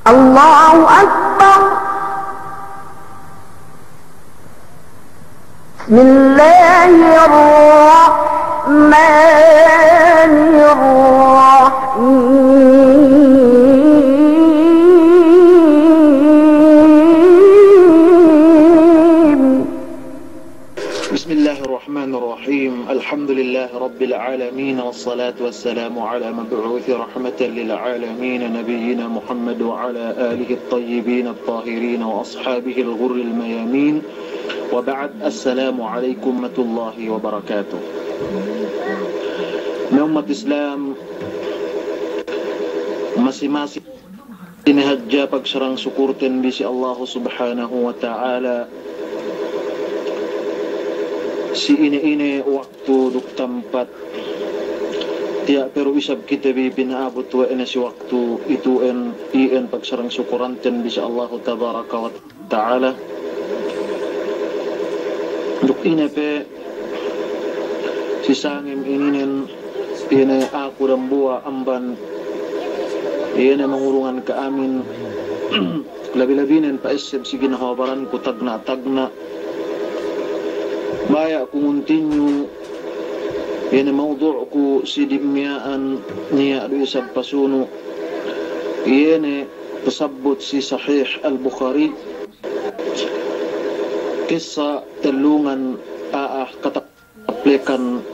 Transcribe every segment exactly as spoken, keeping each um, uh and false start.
الله أكبر. بسم الله الرحمن الرحيم. بسم الله الرحمن الرحيم. الحمد لله رب العالمين، والصلاة والسلام على مبعوث رحمة للعالمين نبينا محمد وعلى آله الطيبين الطاهرين وأصحابه الغر الميامين. وبعد، السلام عليكم ورحمة الله وبركاته. Me' ummat Islam, masi-masi ine hadja pagsarang sukurten bi si Allahu Subhanahu wa Ta'ala, si ine-ine waktu duk tampat. Tiya' pe du isab kite bi pina'abut we' ne si waktu itu'en, iyan pagsarang sukuranten bi si Allahu Tabaraka wa Ta'ala. Duk ine pe si sangem ininen, ine aku dambuwa' amban ine mangurungan ka'amin, labi-labinen pa'esseb si ginhawa baranku tagna'-tagna'. Baya' ku nguntinyu ine mawdu'ku si di' miya'an, niya' du isab pasunu', ine tasabbut si Sahih Al-Bukhari, kissa tellungan a'a kataplekan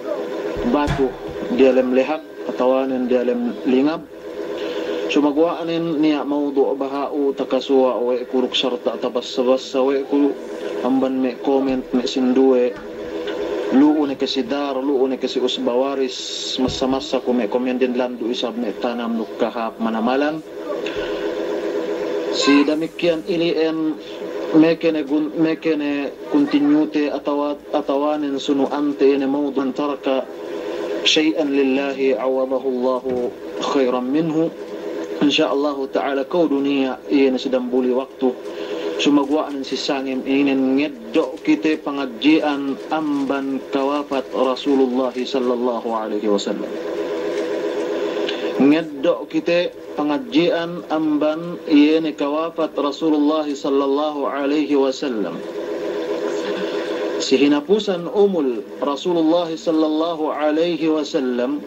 batu diyalem lehak atawanen diyalem lingab. Sumaguwa'nen niya' mawdu' baha'u, takasuwa' we' ku duk sarta' tabassa-bassa we' ku amban me' comment, me' sinduwe, lu'u ne ke si Dar, lu'u ne ke si Usba Waris, massa-massa ku me' comment den, landu' isab me' tanam duk kahāp manamalan. Si damikkiyan ili'en, meke ne gun-, meke ne kuntinyute atawa, atawanen sunu'ante ine mawdu', "Man taraka shay'an lillahi awadahu Allahu khayran minhu." Insya Allahu Ta'ala, kew du niya' ine si dambuli waktu, sumaguwa'nen si sangem inen nged do' kite pangadji'an amban kawafat Rasulullah sallallahu alaihi wasallam. Nged do' kite pangadji'an amban ine kawafat Rasulullah sallallahu alaihi wasallam. Si hinapusan umul Rasulullah sallallahu alaihi wasallam,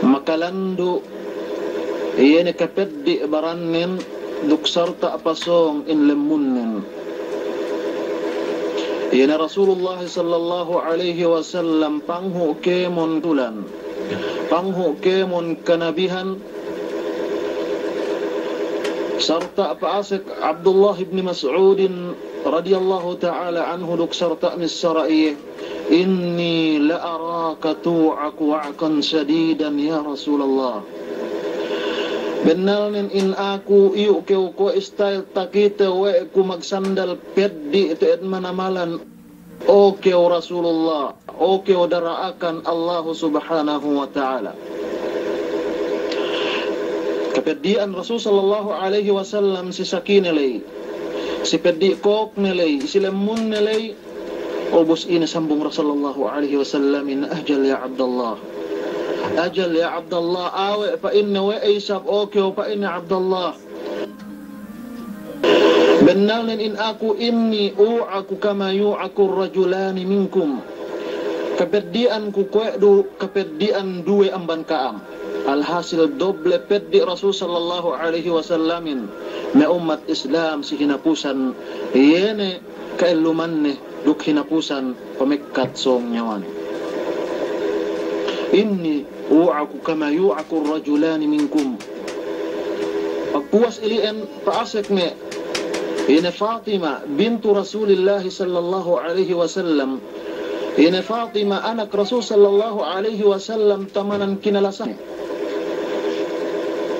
makalandu' ine kapeddi' barannen duk sarta' pasōng in lemmunnen. Ine Rasulullah sallallahu alaihi wasallam panghu' kēmon tulan, panghu' kēmon kanabihan, sarta' pa'asek Abdullah ibn Mas'udin radiyallahu ta'ala anhu duk sarta' missara iye, "Inni la araka tu'aku wa'kan shadidan ya Rasulallah." Bennalnen in aku iyu' kew kuwe' style takite we' ku magsandal peddi' te'ed manamalan, o kew Rasulullah, o kew dara'akan Allahu Subhanahu wa Ta'ala. Kapeddi'an Rasul sallallahu alaihi wasallam si sakine ley, si peddi' kōkne ley, si lemmunne ley, ubus ine sambung Rasul sallallahu alaihi wasallamin, "Ajal ya Abdallah. Ajal ya Abdallah, awe'," pa'inne, "we' isab, o kew," pa'inne, "Abdallah. Bennalnen in aku, inni u'aku kama yu'akur rajulani minkum. Kapeddi'anku kuwe' du kapeddi'an duwe amban ka'am." Alhasil doble peddi' Rasul sallallahu alaihi wasallamin me' ummat Islam si hinapusan iyene ka'ellumanne duk hinapusan pamekkat sōng nyawane. Inni u'aku kama yu'akur rajulani minkum. Pagpuwas ili'en pa'asek me' ine Fatima bintu Rasulillahi sallallahu alaihi wasallam. Ine Fatima anak Rasul sallallahu alaihi wasallam tamanan kinalasahan.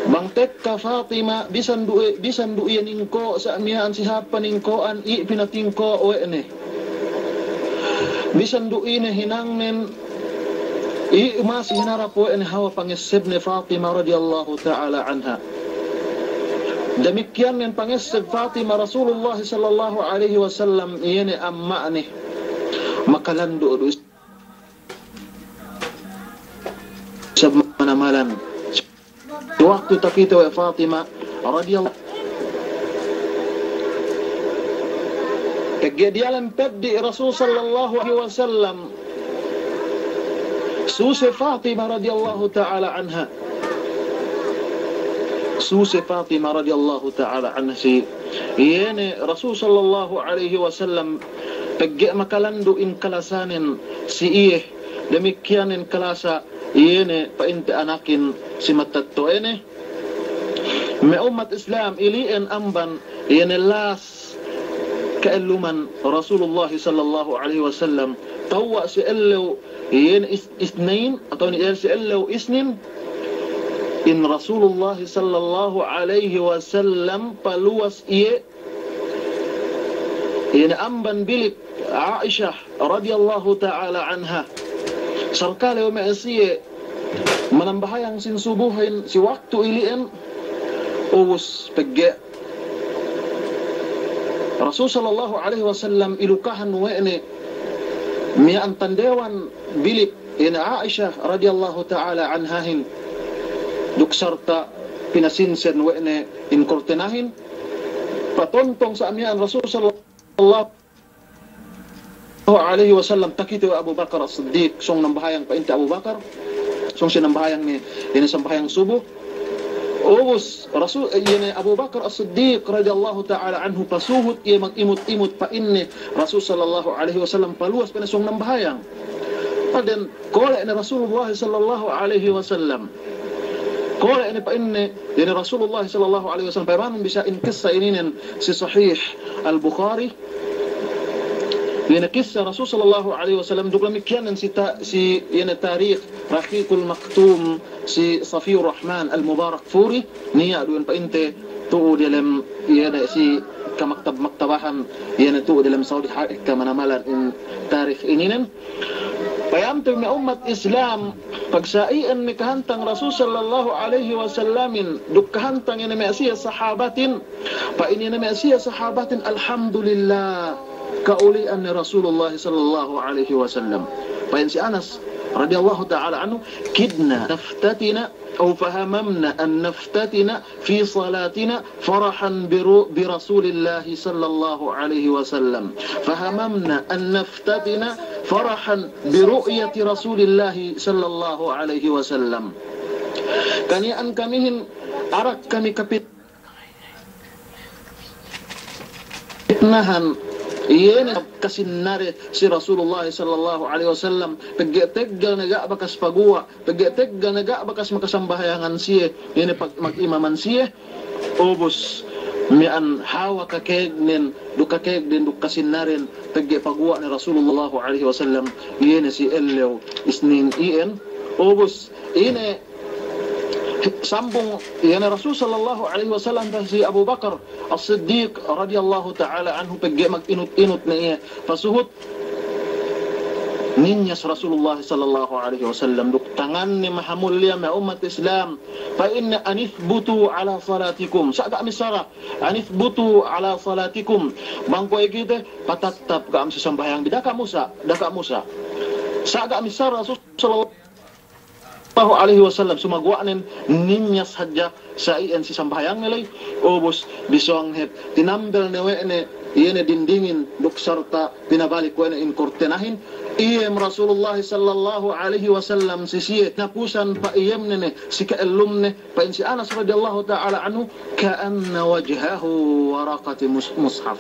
Bang tekka Fatima, bisan du, bisan du iye ningko' sa' miya'an si hāp paningko'an, i' pinatingko' we' ne. Bisan du ine hinangnen, i' masi hinarap we' ne hawal pangessebne Fatima radiyallahu ta'ala anha. Damikkiyannen pangesseb Fatima Rasulullah sallallahu alaihi wasallam, iyene amma'ne. Makalandu' du isab manamalan. waktu takite we' Fatima radiyallahu, pegge' diyalem peddi' Rasul sallallahu alaihi wasallam, suse Fatima radiyallahu ta'ala anha. Suse Fatima radiyallahu ta'ala anha si iye ne Rasul sallallahu alaihi wasallam, pegge' makalandu' in kalasanen si iye, damikiyanen kalasa iye ne pa'inte anakin si matetto'ane. Me' ummat Islam, ili'en amban iye ne las ka'elluman Rasulullah sallallahu alaihi wasallam, tewwa' si ellew iye ne is-, Isnin, atawa iye ne si ellew Isnin, in Rasulullah sallallahu alaihi wasallam paluwas iye iye ne amban bilik Aisha radiyallahu ta'ala anha. Sarta' lew me' siye manambahayang sin subuhin si waktu ili'en, ubus pegge' Rasul sallallahu alaihi wasallam ilukahan we' ne miya'an tandewan bilik iye ne Aisha radiyallahu ta'ala anhahin, duk sarta' pinasinsen we' ne in kortenahin, patontong sa' miya'an Rasul sallallahu alaihi wasallam takite we' Abu Bakar As-Siddiq, sōng nambahayang pa'inte Abu Bakar, sōng siye nambahayang ne, iye ne sambahayang subu. Ubus Rasul, iye ne Abu Bakar As-Siddiq radiyallahu ta'ala anhu pasuhut iye magimut-imut pa'inne Rasul sallallahu alaihi wasallam paluwas pa'inne sōng nambahayang. Paden kole' ne Rasulullah sallallahu alaihi wasallam. Kole' ne pa'inne, iye ne Rasulullah sallallahu alaihi wasallam, payamanun bi sa' in kissa ininen si Sahih Al-Bukhari. Iye ne kissa Rasul sallallahu alaihi wasallam, duk damikiyanen si ta-, si iye ne tarikh Rahiqul Maktum si Safiyur Rahman Al-Mubarakfuri, niya' duwen pa'inte tu'u diyalem, iye ne si kamaktab-maktabahan, iye ne tu'u diyalem Saudi ha-, ekka manamalan in tarikh ininen. Payamte me' ummat Islam, pagsa'i'an me' kahantang Rasul sallallahu alaihi wasallamin, duk kahantang iye ne me' siye sahabatin, pa'in iye ne me' siye sahabatin, alhamdulillah, ka'uli'an ne Rasulullah sallallahu alaihi wasallam. Pa'in si Anas radiyallahu ta'ala anhu, كدنا نفتتن أو فهممنا أن نفتتن في صلاتنا فرحا برو-، برسول الله صلى الله عليه وسلم. فهممنا أن نفتتن فرحا برؤية رسول الله صلى الله عليه وسلم. Kaniya'an kamihin arak kami kapit- pitnahan, iye ne kasinnare si Rasulullah sallallahu alaihi wasallam, pegge' teggal ne ga' bakas paguwa', pegge' teggal ne ga' bakas makasambahayangan siye, iye ne pag-, magimaman siye, ubus miya'an hawa kakēgnen, duk kakēgnen, duk kasinnaren, pegge' paguwa' ne Rasulullah alaihi wasallam, iye ne si ellew Isnin iyan, ubus ine sambung iye ne Rasul sallallahu alaihi wasallam si Abu Bakar As-Siddiq radiyallahu ta'ala anhu pegge' maginut-inut ne iye pasuhut ninyas Rasulullah sallallahu alaihi wasallam duk tanganne mahamulliya me' ummat Islam. Pa'inne, أن اثبتوا على صلاتكم. Sa' ga' missara, أن اثبتوا على صلاتكم. Bang kuwe' kite, patattap ka'am si sambahayang bi. Da'a ka'am usa', da'a ka'am usa'. Sa' ga' missara Rasul sallallahu alaihi wasallam, sumaguwa'nen ninyas hadja sa' iyan si sambahayangne ley, ubus bisōng hep tinambel ne we' ne iye ne dindingin duk sarta' pinabalik we' ne in kortenahin, iyem Rasulullah sallallahu alaihi wasallam si siye, napusan pa'iyemne ne si ka'ellumne, pa'in si Anas radiyallahu ta'ala anhu, كأن وجهه ورقة مص-، مصحف.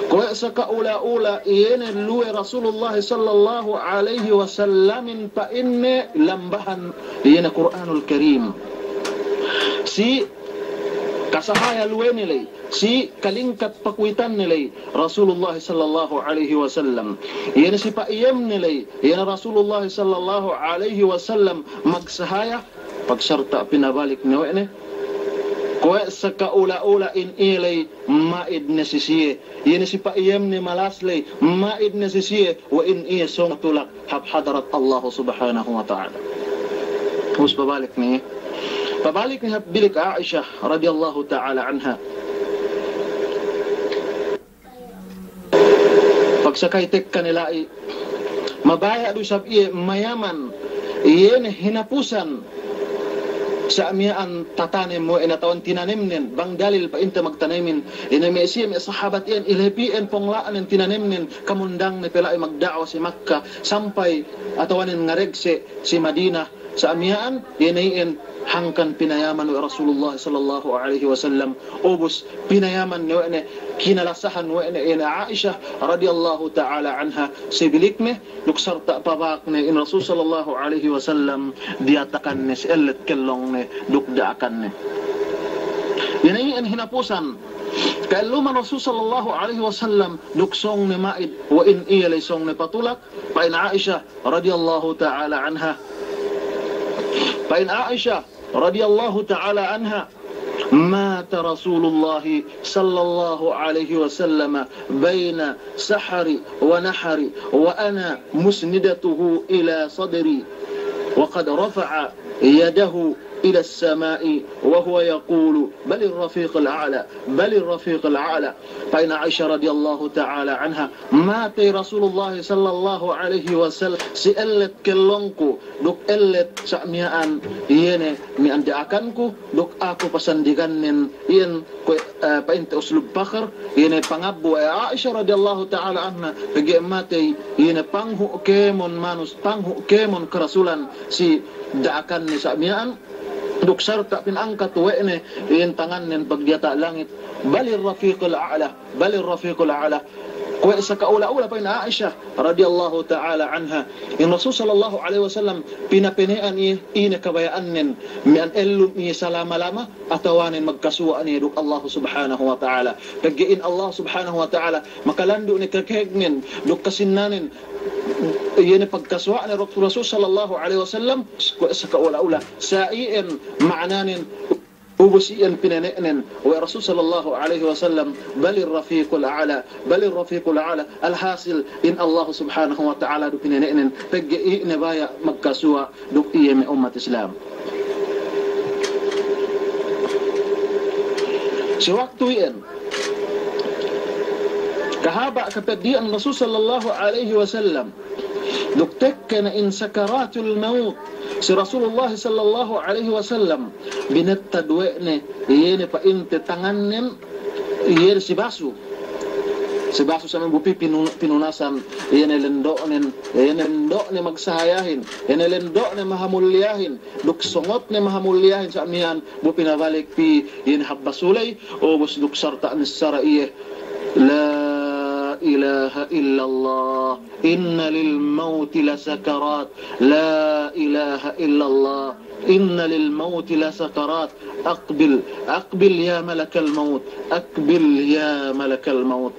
Kuwe' sa ka'ula-ula iye ne luwe Rasulullah sallallahu alaihi wasallamin pa'inne lambahan iye ne Kur'anul Karim. Si kasahaya luwene ley, si kalingkat pakuwitanne ley Rasulullah sallallahu alaihi wasallam. Iye ne si pa'iyemne ley, iye ne Rasulullah sallallahu alaihi wasallam magsahaya, pagsarta' pinabalik ne we' ne. Kuwe' sa ka'ula-ula in iye ley ma'id ne si siye. Iye ne si pa'iyemne malas ley, ma'id ne si siye, we' in iye sōng tulak hap hadarat Allah subhanahu wa ta'ala. Ubus pabalik ne. Pabalik ne hap bilik Aisha radiyallahu ta'ala anha. Pagsakay tekka ne la'i, mabaya' du isab iye mayaman, iye ne hinapusan sa' miya'an tatanem we' ne atawa tinanemnen, bang dalil pa'inte magtanemin. Ine me' siye me' sahabat iyan, ilepi'en pongla'nen tinanemnen, kamundangne pe la'i magda'wa si Makka, sampay atawanen ngaregse' si Madina. Sa' miya'an, iye ne iyan hangkan pinayaman we' Rasulullah sallallahu alaihi wasallam. Ubus pinayaman ne we' ne, kinalasahan we' ne iye ne Aisha radiyallahu ta'ala anha si bilikne, duk sarta' pabakne in Rasul sallallahu alaihi wasallam diyatakanne si ellet kellongne duk da'akanne. Iye ne iyan hinapusan ka'elluman Rasul sallallahu alaihi wasallam duk sōngne ma'id we' in iye ley sōngne patulak, pa'in Aisha radiyallahu ta'ala anha. Pa'in Aisha radiyallahu ta'ala anha, مات رسول الله صلى الله عليه وسلم بين سحر ونحر وأنا مسندته إلى صدري، وقد رفع يده إلى السماء وهو يقول: بل الرفيق الأعلى، بل الرفيق الأعلى. Pa'in Aisha radiyallahu ta'ala anha, matey Rasulullah sallallahu alaihi wasallam si ellet kellongku, duk ellet sa' miya'an, iye ne miya'an da'akanku, duk aku pasandigannen, iyan kuwe', eh, pa'inte uslub fakhr, iye ne pangabbu, eh, Aisha radiyallahu ta'ala anha, pegge' matey, iye ne panghu' kēmon manus-, panghu' kēmon karasulan si da'akanne sa' miya'an, duk sarta' pinangkat we' ne in tangannen pagdiyata' langit. بل الرفيق الأعلى، بل الرفيق الأعلى. Kuwe' saka'ula-ula pa'in Aisha radiyallahu ta'ala anha. In Rasul sallallahu alaihi wasallam pinapene'an iye, ine kabaya'annen, miya'an ellum iye salama-lama, atawanen magkasuwa' ne duk Allah subhanahu wa ta'ala. Pegge' in Allah subhanahu wa ta'ala makalandu' ne kakēgnen duk kasinnanen, iye ne pagkasuwa'ne Rasul sallallahu alaihi wasallam, kuwe' saka'ula-ula. Sa' iyan ma'ananen, ubus iyan pinene'nen we' Rasul sallallahu alaihi wasallam, بل الرفيق الأعلى، بل الرفيق الأعلى. Alhasil, in Allah subhanahu wa ta'ala du pinene'nen, pegge' iye ne baya' magkasuwa' duk iye me' ummat Islam. Si waktu iyan, kahaba' kapeddi'an Rasul sallallahu alaihi wasallam, duk tekka ne in sakaratul maut si Rasulullah sallallahu alaihi wasallam, binettad we' ne, iye ne pa'inte tangannen, iye ne si basu. Si basu sa' me' bu pī pinu-, pinunasan, iye ne lendo'nen, iye ne lendo'ne magsahayahin, iye ne lendo'ne mahamulliyahin, duk songotne mahamulliyahin sa' miya'an bu pinabalik pī, iye ne hap basu ley, ubus duk sarta' nissara iye, لا إله إلا الله، إن للموت لسكرات، لا إله إلا الله، إن للموت لسكرات، أقبل، أقبل يا ملك الموت، أقبل يا ملك الموت.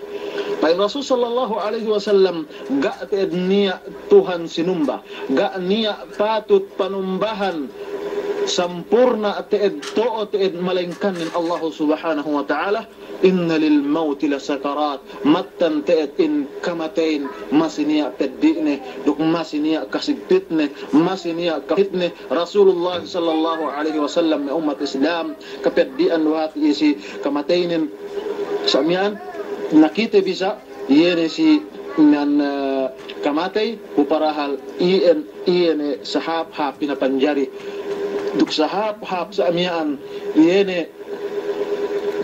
Pa'in Rasul sallallahu alaihi wasallam, ga' te'ed niya' Tuhan sinumba, ga' niya' patut panumbahan sampurna' te'ed, to'o te'ed, malaingkan in Allahu subhanahu wa ta'ala, إن للموت لسكرات. Mattan te'ed in kamateyin masi niya' peddi'ne, duk masi niya' kasigpitne, masi niya' kapitne. Rasulullah sallallahu alaihi wasallam, me' ummat Islam, kapeddi'an du hati' iye si kamateynen. Sa' miya'an, nakite bisa, iye ne si miya'an, eh, kamatey, bu parahal iyan, iye ne sahāp-hāp pinapanjari. Duk sahāp-hāp sa' miya'an, iye ne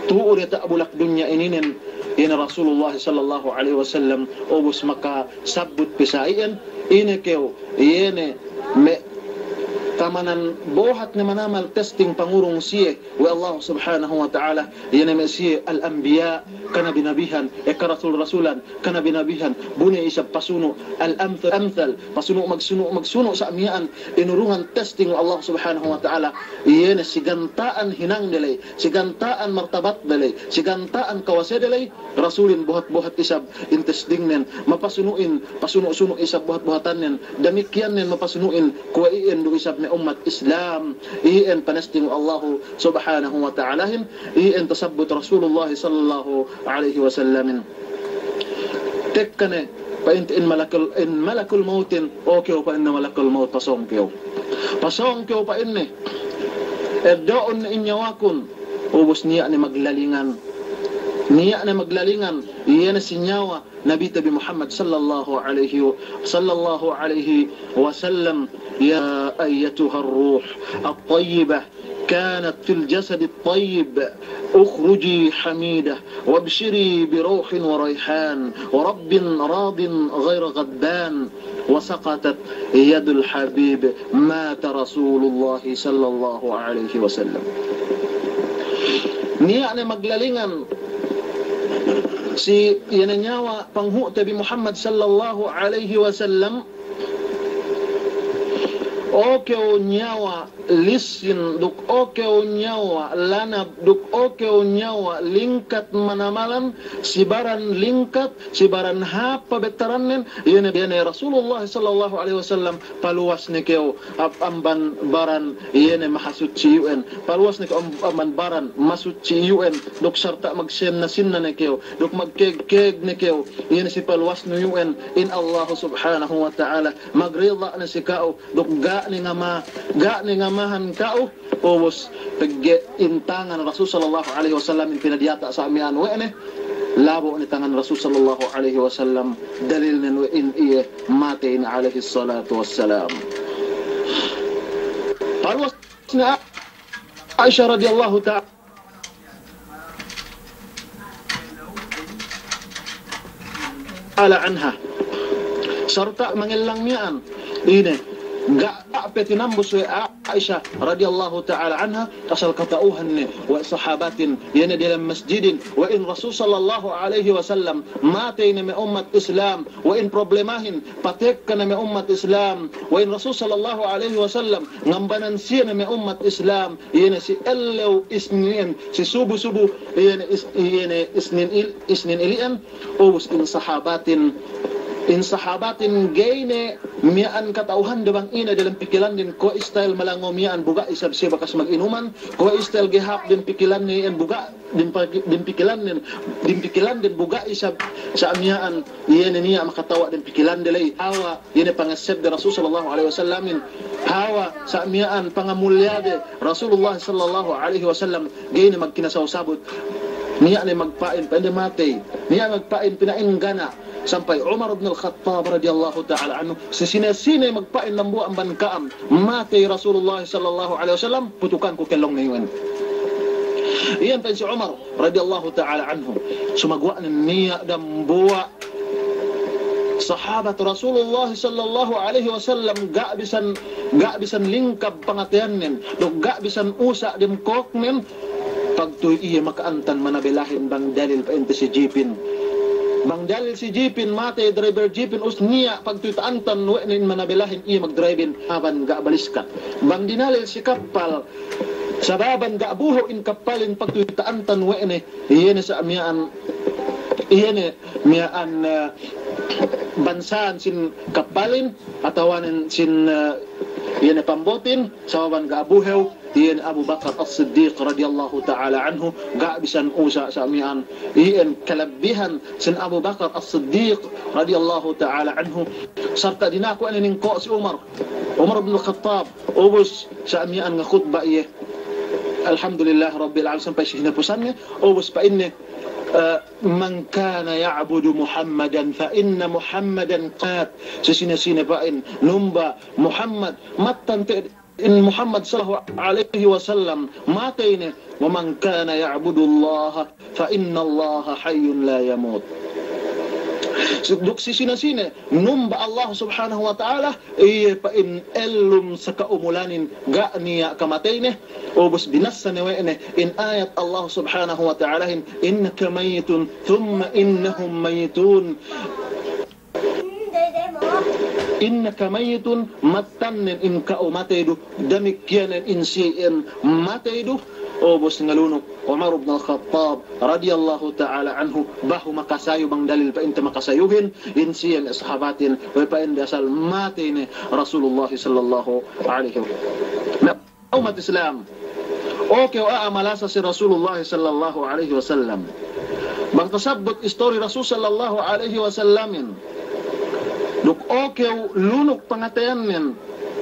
tu'u diyata' bulak dunya ininen, iye ne Rasulullah sallallahu alaihi wasallam, ubus makasabbut pe sa' iyan, ine kew, iye ne me' tamanan bohat ne manamal testing pangurung siye we' Allah subhanahu wa ta'ala, iye ne me' siye al-anbiya, kanabi-nabihan, e, karasul-rasulan, kanabi-nabihan, bu ne isab pasunu', al-amthal, amthal, pasunu', magsunu', magsunu' sa' miya'an, inurungan testing we' Allah subhanahu wa ta'ala, iye ne si ganta'an hinangde ley, si ganta'an martabatde ley, si ganta'an kawasede ley, rasulin bohat-bohat isab in testingnen, mapasunu'in, pasunu'-sunu' isab bohat-bohatannen, damikkiyannen mapasunu'in, kuwe' iyan du isab me' ummat Islam, iyan panesting we' Allahu subhanahu wa ta'alahin, iyan tasabbut Rasulullah sallallahu alaihi wasallamin. Tekka ne, pa'inte in malakul, in malakul mautin, o kew pa'inne malakul maut, pasōng kew. Pasōng kew pa'inne, eddo'un ne in nyawakun, ubus niya' ne maglalingan. Niya' ne maglalingan, iye ne si nyawa Nabite bi Muhammad sallallahu alaihi wa-, sallallahu alaihi wasallam. يا أيتها الروح الطيبة، كانت في الجسد الطيب، اخرجي حميدة، وابشري بروح وريحان، ورب راض غير غضبان. وسقطت يد الحبيب، مات رسول الله صلى الله عليه وسلم. Niya' ne maglalingan si iye ne niyawa panghu'te bi Muhammad sallallahu alaihi wasallam, o kew niyawa lisin, duk o kew niyawa lanab, duk o kew niyawa lingkat manamalan, si baran lingkat, si baran hāp pabetarannen, iye ne, iye ne Rasulullah sallallahu alaihi wasallam, paluwas ne kew, ab-, amban baran, iye ne mahasutsi iyu'en, paluwas ne kew am-, amban baran masutsi iyu'en, duk sarta' magsinna-sinna ne kew, duk magkēg-kēg ne kew, iye ne si paluwasnu iyu'en, in Allahu subhanahu wa ta'ala, magrida ne si ka'u, duk ga' ne ngama-, ga' ne ngamahan ka'u. Ubus, pegge' in tangan Rasul sallallahu alaihi wasallam in pinadiyata' sa' miya'an we' ne, labo' ne tangan Rasul sallallahu alaihi wasallam, dalilnen we' in iye matey ne alaihi salatu wassalam. Paluwas ne Aisha radiyallahu ta'ala ta'ala anha. Sarta' mangellang miya'an, ine, ga', ga' pe tinambus we' Aisha radiyallahu ta'ala anha, asal kata'uhan ne we' sahabatin, iye ne diyalem masjidin, we' in Rasul sallallahu alaihi wasallam, matey ne me' ummat Islam, we' in problemahin, patekka ne me' ummat Islam, we' in Rasul sallallahu alaihi wasallam, ngambanan siye ne me' ummat Islam, iye ne si ellew Isnin, si subu-subu, iye ne is-, iye ne Isnin il-, Isnin ili'en, ubus in sahabatin, in sahabatin ga'i ne miya'an kata'uhande bang ine dalem pikilanden, kuwe' style malango miya'an bu ga' isab siye bakas maginuman, kuwe' style ga'i hāp dem pikilannen bu ga' dem paki-, dem pikilannen, dem pikilanden bu ga' isab sa' miya'an, iye ne niya' makatawa' dem pikilande ley, hawa, iye ne pangassebde Rasul sallallahu alaihi wasallamin, hawa, sa' miya'an pangamulliyade Rasulullah sallallahu alaihi wasallam, ga'i ne magkinasaw sabut, niya' ne magpa'in, pa'inde matey, niya' magpa'in pina'in gana', sampay Umar ibn al-Khattab radiyallahu ta'ala anhu, si sine-sine magpa'in dambuwa' amban ka'am, matey Rasulullah sallallahu alaihi wasallam, putukanku kellongne iyu'en. Iyan pa'in si Umar radiyallahu ta'ala anhu, sumaguwa' ne niya' dambuwa' sahabat Rasulullah sallallahu alaihi wasallam ga' bisan, ga' bisan lingkab pangateyannen, duk ga' bisan usa' dem kōknen, pagtuy iye maka'antan manabelahin bang dalil pa'inte si jipin. Bang dalil si jipin, matey driver jipin, ubus niya' pagtuy ta'antan we' ne in manabelahin iye magdriving, aban ga' baliska. Bang dinalil si kappal, sababan ga' buhu' in kappalin pagtuy ta'antan we' ne, iye ne sa' miya'an, iye ne miya'an, eh, bansahan sin kappalin, atawanen sin, eh, iye ne pambotin, sababan ga' buhew, iyan Abu Bakar As-Siddiq radiyallahu ta'ala anhu, ga' bisan usa' sa' miya'an, iyan kalabbihan sin Abu Bakar As-Siddiq radiyallahu ta'ala anhu, sarta' dinaku' inin ko' si Umar, Umar bin Khattab, ubus sa' miya'an ngakutba iye, alhamdulillah rabbil alamin, sampay si hinapusanne, ubus pa'inne, eh, "Man kana ya'budu Muhammadan fa inna Muhammadan qad." Si sine-sine pa'in numba Muhammad, mattan te in Muhammad sallallahu alaihi wasallam, matey ne, "Wa man kana ya'budullaha fa innallaha hayyun la yamut." Duk si sine-sine numba Allah subhanahu wa ta'ala, iye pa'in ellum sakaumulanin, ga' niya' kamateyne, ubus binassa ne we' ne in ayat Allah subhanahu wa ta'alahin, "Innaka mayyitun thumma innahum mayyitun." Innaka mayyitun, mattannen in ka'u matey du, damikkiyanen in si'in matey du. Ubus ngalunuk Umar ibn al-Khattab radiyallahu ta'ala anhu, bahu makasayu bang dalil pa'inte makasayuhin, in si'in sahabatin, we' pa'inde asal matey ne Rasulullah sallallahu alaihi wasallam. Ummat Islam. O kew a'a malasa si Rasulullah sallallahu alaihi wasallam. Bang tasabbut istori Rasul sallallahu alaihi wasallamin. Duk o kew lunuk pangateyannen.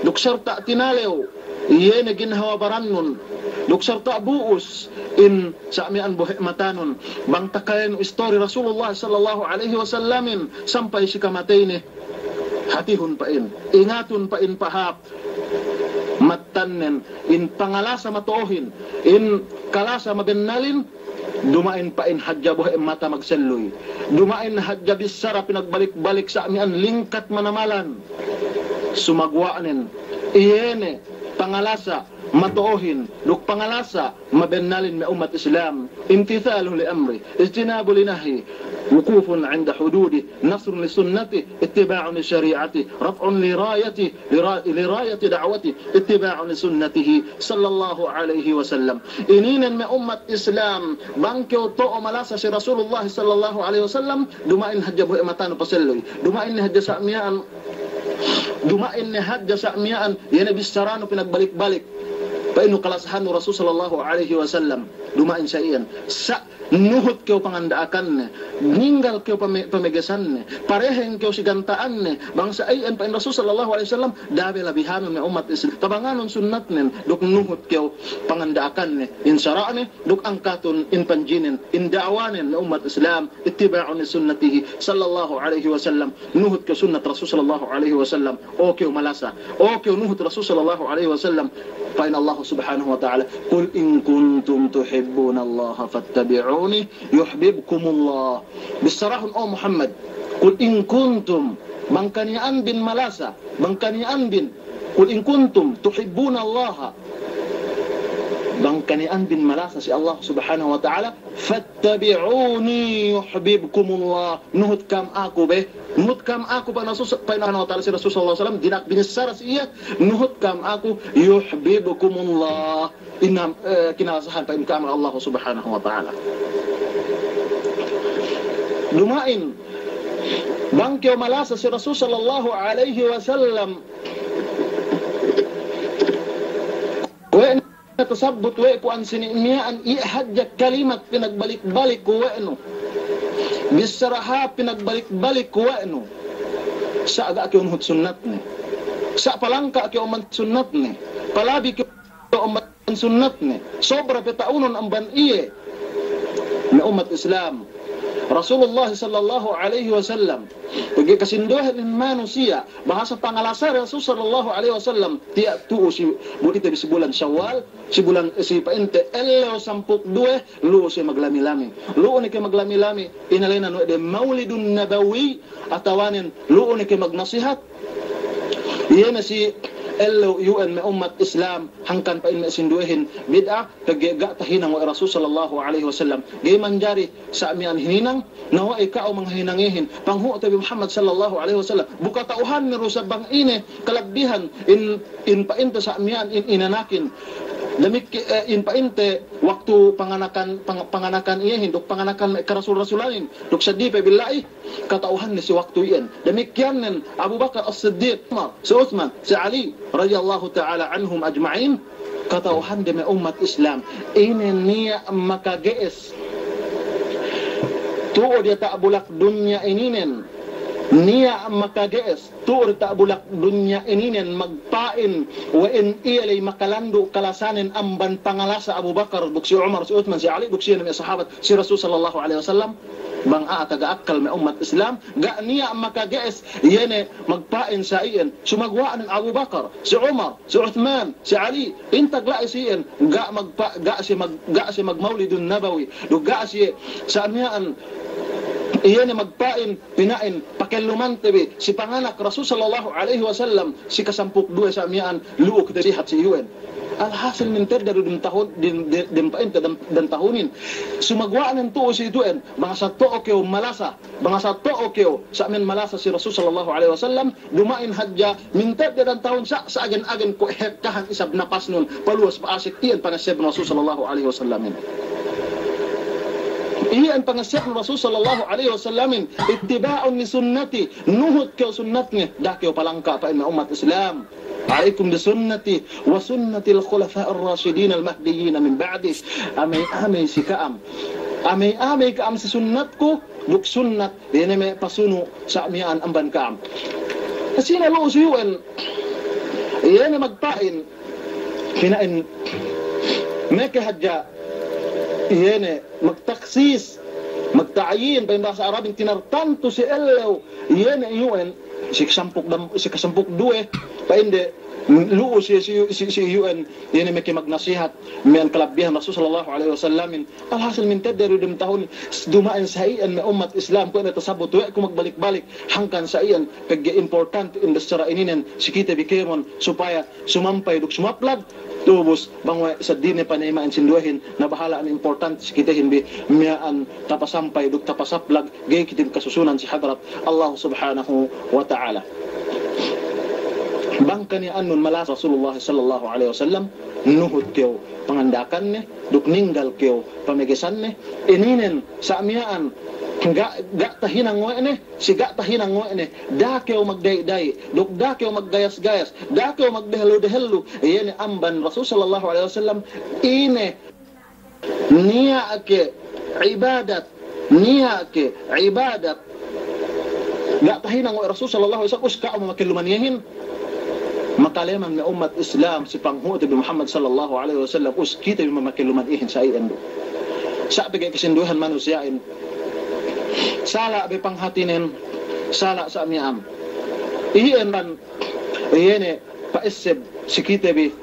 Duk sarta' tinalew, iye ne ginhawa barannun. Duk sarta' bu'us in sa' miya'an bohe' matanun. Bang takayenu istori Rasulullah sallallahu alaihi wasallamin sampay si kamateyne. Hatihun pa'in, ingatun pa'in pahāp. mattannen, in pangalasa mato'ohin, in kalasa mabennalin, duma'in pa'in hadja bohe' mata magselluy. Duma'in hadja bissara pinagbalik-balik sa' miya'an lingkat manamalan. Sumaguwa'nen, iye ne pangalasa mato'ohin, duk pangalasa mabennalin me' ummat Islam, امتثال لأمره، اجتناب لنهيه، وقوف عند حدوده، نصر لسنته، اتباع لشريعته، رفع لرايته، لرا-، لراية دعوته، اتباع لسنته صلى الله عليه وسلم. Ininen me' ummat Islam, bang kew to'o malasa si Rasulullah sallallahu alaihi wasallam, duma'in hadja bohe' matanu paselluy. Duma'in ne hadja sa' miya'an Duma'in ne hadja sa' miya'an, iye ne bissaranu pinagbalik-balik. Pa'innu kalasahannu Rasul sallallahu alaihi wasallam. Duma'in sa' iyan. Sa' nuhut kew panganda'akanne. Ninggal kew pame-, pamegesanne. Pareheng kew si ganta'anne. Bang sa' iyan pa'in Rasul sallallahu alaihi wasallam, da'a be labihanun me' ummat Islam. Tabanganun sunnatnen, duk nuhut kew panganda'akanne. In sara'ne, duk angkatun in panjinen, in da'wanen me' ummat Islam. اتباع لسنته صلى الله عليه وسلم. Nuhut kew sunnat Rasul sallallahu alaihi wasallam. O kew malasa. O kew nuhut Rasul sallallahu alaihi wasallam. Pa'in Allah subhanahu wa ta'ala, قل إن كنتم تحبون الله فاتبعوني يحببكم الله. Bissarahun, o Muhammad. قل إن كنتم, bang kaniya'anbin malasa, bang kaniya'anbin, قل إن كنتم تحبون الله, bang kaniya'anbin malasa si Allah subhanahu wa ta'ala, فاتبعوني يحببكم الله. Nuhut kam aku be. Nuhut kam aku, pa'in Rasul, pa'in Allah Ta'ala si Rasul sallallahu alaihi wasallam, dina'ak binissara si iye, nuhut kam aku, يحببكم الله. Inam, eh, kinalasahan pa'in kam Allah subhanahu wa ta'ala. Duma'in, bang kew malasa si Rasul sallallahu alaihi wasallam, we' ne tasabbut we' ku ansini' miya'an, iye hadja kalimat pinagbalik-balik ku we' nu. Bissara hāp pinagbalik-balik ku we' nu. Sa' ga' kew nuhut sunnatne. Sa' palangka' kew amban sunnatne. Palabi kew amban sunnatne. Sobra pe ta'unun amban iye. Me' ummat Islam. Rasulullah sallallahu alaihi wasallam. Pegge' kasinduwehin manusiya', bahasa pangalasa Rasul sallallahu alaihi wasallam, tiya' tu'u si bu-, kite bi si bulan Shawwal, si bulan, si pa'inte ellew sampū' duk duwe, lu'u siye maglami-lami. Lu'u ne ke maglami-lami, inēnan we' de Maulidun Nabawi, atawanen lu'u ne ke magnasihat. Iye ne si ellew iyu'en me' ummat Islam, hangkan pa'in me' sinduwehin bid'a, pegge' ga' tahinang we' Rasul sallallahu alaihi wasallam. Ga'i manjari sa' miya'an hininang, na we' ka'u mangahinangihin, panghu'te bi Muhammad sallallahu alaihi wasallam. Bu kata'uhanne du sa' bang ine kalabbihan in, in pa'inte sa' miya'an in inanakin. Damikki-, eh, in pa'inte waktu panganakan, pang-, panganakan iyehin, duk panganakan me' karasul-rasulanin, duk seddili pe billahi, kata'uhanne si waktu iyan. Damikkiyannen Abu Bakar As-Siddiq, Umar, si Uthman, si Ali, radiyallahu ta'ala anhum ajma'in, kata'uhande me' ummat Islam, ine niya' makage'es tu'u diyata' bulak dunya ininen, niya' makage'es tu'u diyata' bulak dunya ininen magpa'in we' in iye ley makalandu' kalasanen amban pangalasa Abu Bakar, duk si Umar, si Uthman, si Ali, duk siye ne me' sahabat si Rasul sallallahu alaihi wasallam. Bang a'a taga akkal me' ummat Islam, ga' niya' makage'es, iye ne magpa'in sa' iyan, sumaguwa'nen Abu Bakar, si Umar, si Uthman, si Ali, in tagla'i si iyan, ga' magpa-, ga' siye mag-, ga' siye magmaulidun nabawi, duk ga' siye sa' miya'an, iye ne magpa'in, pina'in, pakellumante bi si panganak Rasul sallallahu alaihi wasallam, si kasampū' duk duwe sa' miya'an, lu'u kite sihat si iyu'en. Alhasil mintedda du dem tahun, dem, dem, dem pa'inte dem, dem tahunin. Sumaguwa'nen tu'u si itu'en, bang sa' to'o kew malasa, bang sa' to'o kew sa' miya'an malasa si Rasul sallallahu alaihi wasallam, duma'in hadja, mintedda dem tahun sa', sa' agen-agen kuwe' hekkahan isab napasnun, paluwas pa'asek, iyan pangessebun Rasul sallallahu alaihi wasallamin. Iyan pangessebun Rasul sallallahu alaihi wasallamin, ittiba'un li sunnati, nuhut kew sunnatne, da'a kew palangka' pa'in me' ummat Islam. عليكم بسنتي وسنة الخلفاء الراشدين المهديين من بعدي. Amey-amey si ka'am. Amey-amey ka'am si sunnatku, duk sunnat, iye ne me' pasunu' sa' miya'an amban ka'am. Sine lu'u si iyu'en, iye ne magpa'in, pina'in, meke hadja, iye ne magtaksis, magta'yin, pa'in bahasa Arabin, tinartantu si ellew, iye ne iyu'en, si kasampū' dam-, si kasampū' duk duwe, pa'inde, lu'u si, si, si, si iyu'en, iye ne meke magnasihat, miya'an kalabbihan Rasul sallallahu alaihi wasallamin. Alhasil mintedde du dem tahun, duma'in sa iyan me' ummat Islam, kuwe' ne tasabbut we' ku magbalik-balik, hangkan sa iyan, pegge' importante in bissara ininen, si kite bi kēmon, supaya sumampay duk sumaplag, tubus, bang we' seddili ne panayima'in sinduwehin, na bahala' ne importante si kitehin bi, miya'an tapasampay duk tapasaplag, ga'i kite bi kasusunan si hadarat Allah Subhanahu wa Ta'ala. Bang kaniya'annun malasa Rasulullah sallallahu alaihi wasallam, nuhut kew panganda'akanne, duk ninggal kew pamegesanne, ininen sa' miya'an ga', ga' tahinang we' ne, si ga' tahinang we' ne, da'a kew magdayi'-dayi', duk da'a kew maggayas-gayas, da'a kew magdehellu-dehellu, iye ne amban Rasul sallallahu alaihi wasallam, ine niya' ke ibadat, niya' ke ibadat. Ga' tahinang we' Rasul sallallahu alaihi wasallam, us ka'u mamakelluman iyehin. Makaleman me' ummat Islam si panghu'te bi Muhammad sallallahu alaihi wasallam, us kite bi mamakelluman iyehin sa iyan du. Sa' pegge' kasinduwehan manusiya'in. Sala' be panghatinen, sala' sa' miya'an. Iyan ban, iye ne, pa'esseb si kite bi,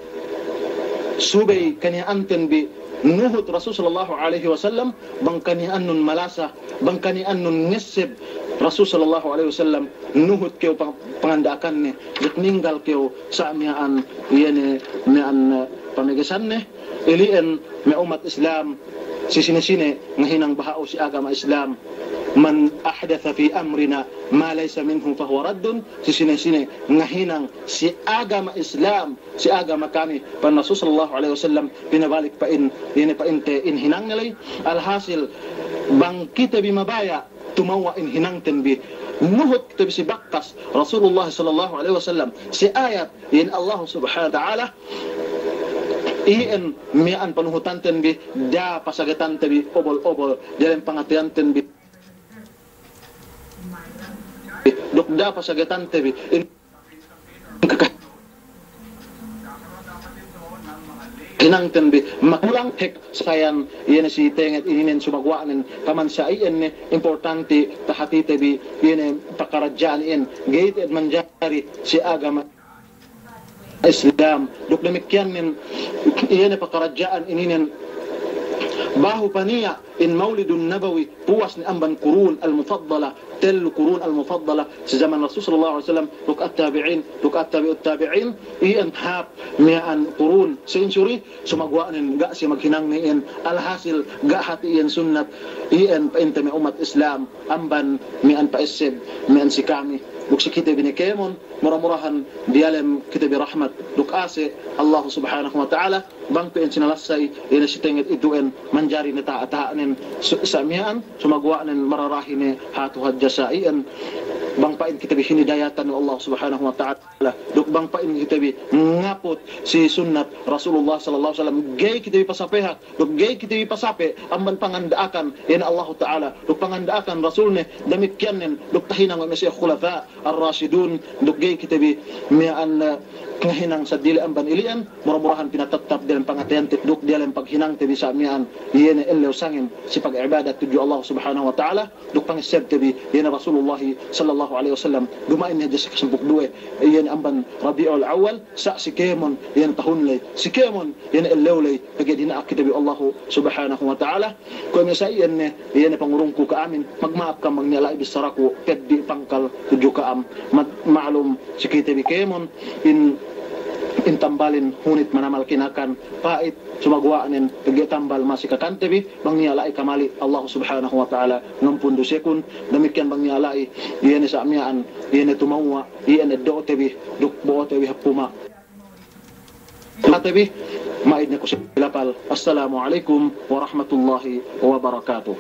subey kaniya'anten bi nuhut Rasul sallallahu alaihi wasallam, bang kaniya'annun malasa, bang kaniya'annun ngesseb Rasul sallallahu alaihi wasallam, nuhut kew pang-, panganda'akanne, duk ninggal kew sa' miya'an, iye ne, miya'an, eh, pamegesanne, ili'en me' ummat Islam, si sine-sine ngahinang baha'u si agama Islam, man ahdatha fi amrina ma laysa minhu fahuwa raddun, si sine-sine ngahinang si agama Islam, si agama kami, pa'in Rasul sallallahu alaihi wasallam, pinabalik pa'in, iye ne pa'inte in hinangne ley. Alhasil, bang kite bi mabaya', tumewwa' in hinangten bi, nuhut kite bi si bakkas Rasulullah sallallahu alaihi wasallam, si ayat, iyan Allah subhanahu wa ta'ala, iyan miya'an panuhutanten bi, da'a pasagetante bi obol-obol, diyalem pangateyanten bi. Duk da'a pasagetante bi. In hinangten bi makulang hek sayan iye ne si tenget ininen sumaguwa'nen kaman sa iyan ne importante tahatite bi iye ne pakaradja'an iyan ga'i te'ed manjari si agama Islam. Duk damikkiyan nen, iye ne pakaradja'an ininen, bahu paniya' in Maulidun Nabawi, puwas ne amban Qurun al-Mufaddala, tellu Qurun al-Mufaddala, si jaman Rasul sallallahu alaihi wasallam, duk at-tabi'in, duk at-tabi'ut tabi'in, iyan hap miya'an Qurun, century, sumaguwa'nen ga' siye maghinang ne iyan, alhasil ga' hati iyan sunnat, iyan pa'inte me' ummat Islam, amban miya'an pa'esseb, miya'an si kami, duk si kite bi ne kēmon, mura-murahan diyalem kite bi rahmat duk ase' Allah subhanahu wa ta'ala, bang pe in sinalassay, iye ne si tenget itu'en, manjari ne taha'-taha'nen, su-, sa miya'an, sumaguwa'nen mararahi ne hatu hadja sa iyan, bang pa'in kite bi hinidayatan we' Allah subhanahu wa ta'ala, duk bang pa'in kite bi ngaput si sunnat Rasulullah sallallahu alaihi wasallam, ga'i kite bi pasapehak, duk ga'i kite bi pasape amban panganda'akan iye ne Allahu Ta'ala, duk panganda'akan Rasulne, damikkiyan nen, duk tahinang we' me' siye khulafa ar-rashidun, duk ga'i kite bi miya'an, eh, ngahinang seddili amban ili'an, mura-murahan pinatattap diyalem pangateyante, duk diyalem paghinangte bi sa miya'an, iye ne ellew sangem si pag'ibadat tudju Allah Subhanahu wa Ta'ala, duk pangessebte bi, iye ne Rasulullah sallallahu alaihi wasallam, duma'in ne hadja si kasampū' duk duwe, iye ne amban Rabi'ul Awwal, sa' si kēmon, iye ne tahun ley, si kēmon, iye ne ellew ley, pegge' dina'ak kite bi Allahu Subhanahu wa Ta'ala. Kuwe' me' sa iyan ne, iye ne pangurungku ka'amin, magma'ap ka'am bang niya' la'i bissaraku peddi' pangkal tudju ka'am. Ma-, ma'lum si kite bi kēmon, in, in tambalin hunit manamal kinakan, pa'it, sumaguwa'nen, pegge' tambal masi kakante bi, bang niya' la'i kamali', Allahu Subhanahu wa Ta'ala ngampun dusekun, damikkiyan bang niya' la'i, iye ne sa miya'an, iye ne tumewwa', iye ne eddo'te bi, duk bo'ote bi hap puma. Ate bi, ma'id ne ku si lapal. Assalamu alaikum warahmatullahi wabarakatuh.